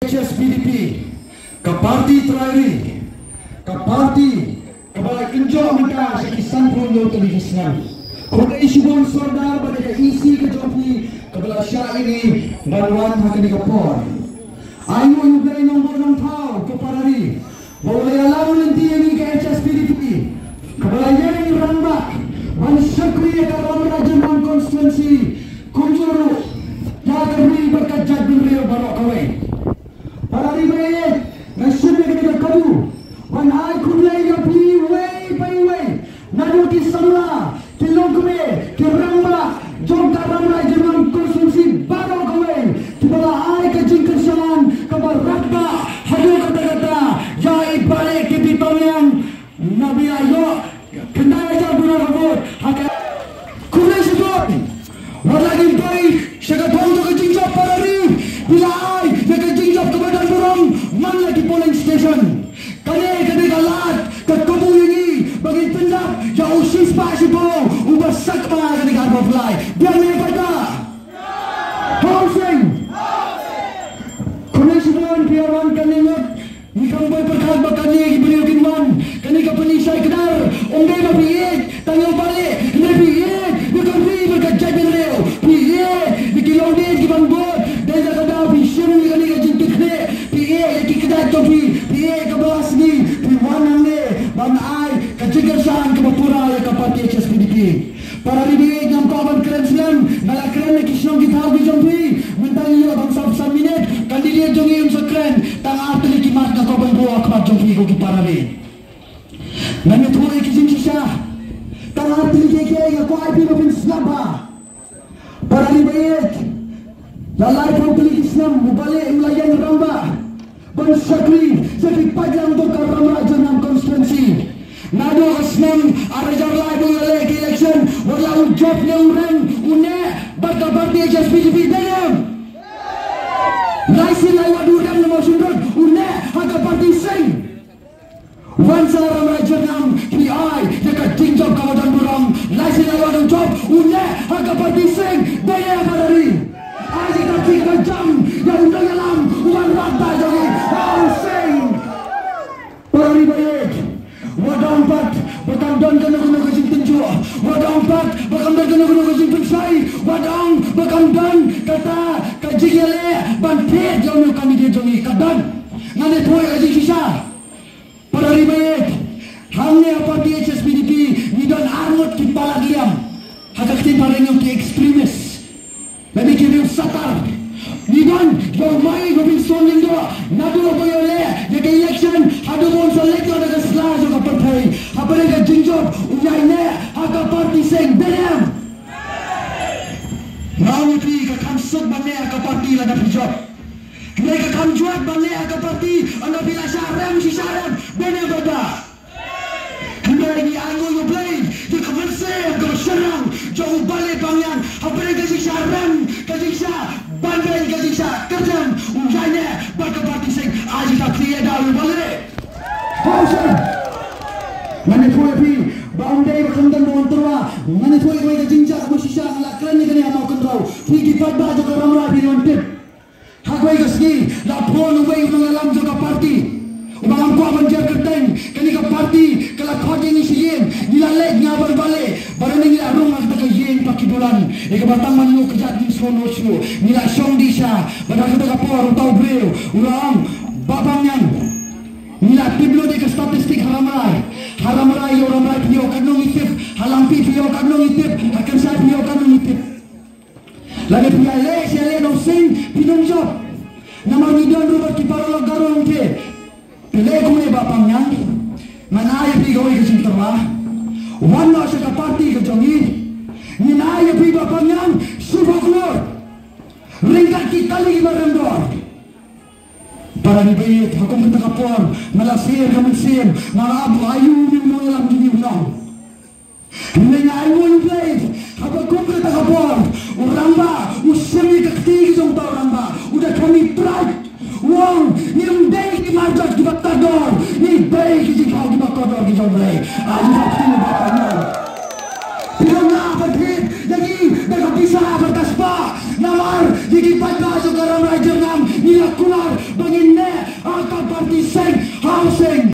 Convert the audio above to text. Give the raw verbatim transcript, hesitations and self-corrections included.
H S P D P, ka party trai ri, ka party kaba la kynjoh mynta sha ki sanphew hynñiew tylli ki snem. Khublei shibun Sordar bad ïa ka E C ka jong phi kaba la shah ïa ngi ban wan ha kane ka por. Ai nguh ïa U Blei Nongbuh Nongthaw ko para ri ba u la ïalam lynti ïa ngi ka H S P D P kaba la ïeng rangbah ban shakri ïa ka Rambrai Jyrngam constituency kumjuh ruh ïa ka ri bad ka jaitbynriew baroh kawei. Para ri ba ïeit, nga shim ïa kane ka kadu ban ai khublei ïa phi iwei pa iwei, naduh ki samla, ki longkmie, ki rangbah jong ka Rambrai Jyrngam constituency baroh kawei kiba la ai ka jingkyrshan kaba radbah haduh katta katta ïa i Bah Leh K P Tongliang naba ïa ïoh khyndai hajar duna ka vote ha ka. Khublei shibun. Wat la ngim poi sha ka thong jong ka jingjop para ri, phi la ai ïa ka jingjop kaba don burom man la ki polling station. Kane ka dei ka lad ka kabu ïa ngi ba ngin pyndap ïa u shispah shiphew uba sakma kane ka arphew lai. Biang ne em paidbah? Housing. Khublei shibun phi ïa wan kane ngut. Ngi kham poi pyrkhat ba kane ki briew kin wan, kane ka pyni shai kdar. Ym dei ba phi ïeit tang ïa u Bah Leh, hynrei phi ïeit ïa ka ri bad ka jaitbynriew. Phi ïeit ïa ki longdien kiban bud. Dei na kata phi shim ïa kane ka jingkitkhlieh, phi ïeit ïa ki kjat jong phi, phi ïeit kaba la sngi phi wan hangne ban ai ka jingkyrshan kaba pura ïa ka party H S P D P. Para ri ba ïeit, ngam kwah ban kren slem, nga la kren ïa ki shnong ki thaw ki jong phi. Mynta ngi ïoh tang saw san minit, candidate jong ngi un sa kren tang ar tylli ki mat, nga kwah ban buh ha khmat jong phi ko ki para ri. Ngan ïathuh ïa ki jingshisha. Tang ar tylli kiei kiei, nga kwah ïa phi ba phin sngap bha. Para ri ba ïeit, la laiphew tylli ki snem u Bah Leh u la ïeng rangbah ban shakri ïa ki paidlang jong ka Rambrai Jyrngam constituency. Naduh ka snem ar hajar lai ba u la leh ka election, wat la u jop ne u rem, u neh bad ka party H S P D P, dei ne em? Lai sien lai wat u rem na Mawshynrut, u neh ha ka party Sing. Wan sha Rambrai Jyrngam phi ai ïa ka jingjop kaba don burom. Lai sien lai wat u jop, u neh ha ka party Sing, dei ne em para ri? Ai ïa ka party kaba jam ïa u nongïalam uban radbah jong ngi, ha u Sing. Para ri ba ïeit, wat ong pat ba kam don kano kano ka jingtynjuh, wat ong pat ba kam don kano kano ka jingpynshoi, wat ong ba kam don kata ka jingïaleh ban thied ïa une u candidate jong ngi, ka don. Ngan ïathuh ïa ka jingshisha. Para ri ba ïeit, hangne ha party H S P D P ngi don ar ngut ki palat liam, ha ka ktien phareng ki extremist. Lane ki riew satar. Ngi don ïa u Maieit Robinson Lyngdoh, naduh ba u ïaleh ïa ka election haduh ba un sa leit noh na ka sla jong ka pyrthei, hapdeng ka jingjop u ïaineh ha ka party Sing, dei ne em? Nga ong ïa phi, ka kham suk ban neh ha ka party lada phi jop. Hynrei ka kham jwat ban neh ha ka party ynda phi la shah rem shi shah rem, dei ne em, paidbah? Hynrei ngi ainguh ïa U Blei ïa ka mynsiem kaba shynrang jong u Bah Leh Pangngiang, hapdeng ka jingshah rem, ka jingshah banbeiñ, ka jingshah kyrdan, u ïaineh bad ka party Sing. Ai jingthaw ïa u Bah Leh. Hooid sir. Ngan ïathuh ïa phi ba ym dei ba khamtam ba wan tyrwa. Ngan ïathuh ïa ka jingjia kaba shisha, nga la kren ïa kane ha Mawkynrew. Phi ki paidbah jong ka Rambrai phi wan tip. Ha kawei ka sngi la phone uwei u nongïalam jong ka party uba ngam kwah ban jer kyrteng. Kane ka party ka la khot ïa ngi sha ïing, ngi la leit nga bad u Bah Leh, bad ngi la rung ha kata ka ïing Pakibulan, ïa kaba tang ban ïoh kjat ngim sngewthuh shuh. Ngi la shong dih sha, bad ha kata ka por uta u briew u la ong, Bah Pangngiang, ngi la tip lut ïa ka statistic ha Rambrai. Ha Rambrai ïa u Rambrai phi ïoh katno ngi tip, ha Langpih phi ïoh katno ngi tip, ha Kyrshai phi ïoh katno ngi tip. Lada phi ïaleh sha ïaleh na u Sing phin ym jop. Namar ngi don ruh bad ki paralok Garo Longthe. Te leh kumne Bah Pangngiang, ngan ai ïa phi kawei ka jingtyrwa. Wan noh sha ka party ka jong ngi. Ngin ai ïa phi Bah Pangngiang shiphew klur ryngkat ki kali kiba rem dor. Para ri ba ïeit, ha kum kata ka por nga la sir ka mynsiem, nga la ap, aïu une u nongïalam jong ngi u long. Hynrei nga ainguh ïa U Blei, haba kum kata ka por u rangbah u shim ïa ka kti ka jong uta u rangbah, u da khmih trai, u ong, ngim dei ki marjot kiba tad dor, ngi dei ki jingthaw kiba kordor ki jong U Blei. Ai ïa ka kti ba tad dor. Phi ong nga ban thied ïa ngi da ka pisa bad ka spah, namar ïa ki paidbah jong ka Rambrai Jyrngam ngi la kular ba ngin Housing,